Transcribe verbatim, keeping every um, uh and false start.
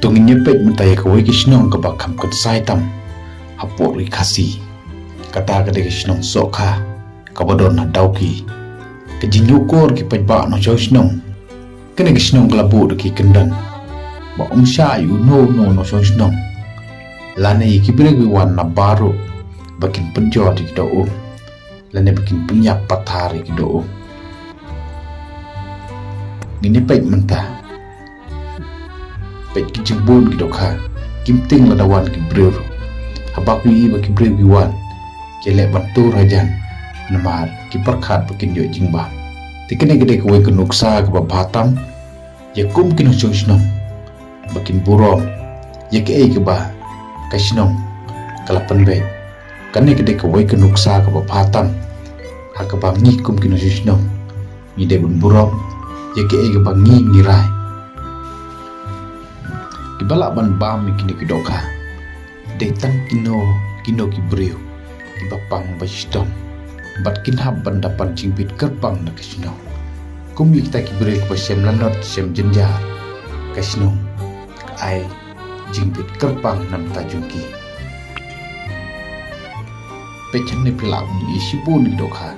To ngin ïa peit mynta ïa kawei ka shnong kaba kham kynsai tam hapoh ri Khasi. Kata ka dei ka shnong Sohkha kaba don ha Dawki. Ka jingïukor ki paidbah nongshong shnong. Kane ka shnong ka la buh da ki kyndon ba um shah ïa uno uno nongshong shnong lane ïa ki briew ki wan na baroh ba kin pynjot ïa ki doh um lane ba kin pynïap pathar ïa ki doh um. Ngin ïa peit mynta. Peit ki jingbun ki dohkha. Kim tieng lada wan ki briew ruh. Haba ki ïohi ba ki briew ki wan, ki leh ban tur hajan. Namar ki pyrkhat ba kin ïoh jingbam. Te kane ka dei kawei ka nuksa kaba bha tam ïa kum ki nongshong shnong ba kin burom ïa kaei kaba ka shnong ka la pynbeit. Kane ka dei kawei ka nuksa kaba bha tam ha kaba ngi kum ki nongshong shnong ngi dei ban burom ïa kaei kaba ngi ngi rai. Kiba lah ban bam ïa kine ki dohkha dei tang kino kino ki briew kiba pang ba shitom bad kin hap ban da pan jingbit kyrpang na ka shnong. Kum ïa kita ki briew kiba shem lanot shem jynjar, ka shnong ka ai jingbit kyrpang na bynta jong ki. Peit hangne phi lah ban ïohi shibun ki dohkha.